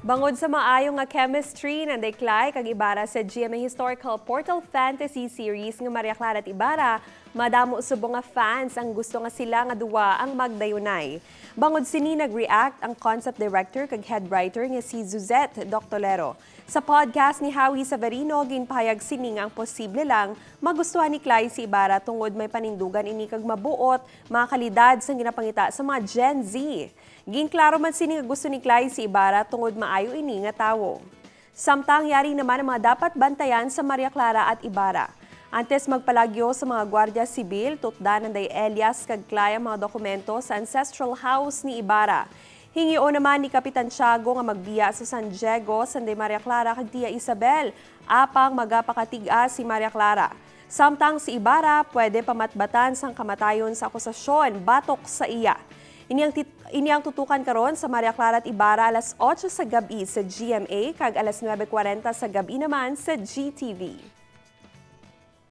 Bangod sa maayo nga chemistry ng Klay kag Ibarra sa GMA Historical Portal Fantasy Series nga Maria Clara at Ibarra, madamo subong nga fans ang gusto nga sila nga duwa ang magdayunay. Bangod sini, nag-react ang concept director kag head writer nga si Suzette Doctolero. Sa podcast ni Howie Severino, ginpahayag sini nga ang posible lang magustuhan ni Klay si Ibarra tungod may panindugan ini kag mabuot mga kalidad sa ginapangita sa mga Gen Z. Ginklaro man sini nga gusto ni Klay si Ibarra tungod maayo ini nga tawo. Samtang yari naman ang mga dapat bantayan sa Maria Clara at Ibarra. Antes magpalagyo sa mga Gwardiya Sibil, tutdan ng Elias kag Klay ang mga dokumento sa ancestral house ni Ibarra. Hingio naman ni Kapitan Tiago nga magbiya sa San Diego, Sanday Maria Clara kag Tia Isabel, apang magapakatig-a si Maria Clara. Samtang si Ibarra pwede pamatbatan sang kamatayon sa akusasyon batok sa iya. Ini ang tutukan karon sa Maria Clara at Ibarra alas 8 sa gabi sa GMA kag alas 9:40 sa gabi naman sa GTV.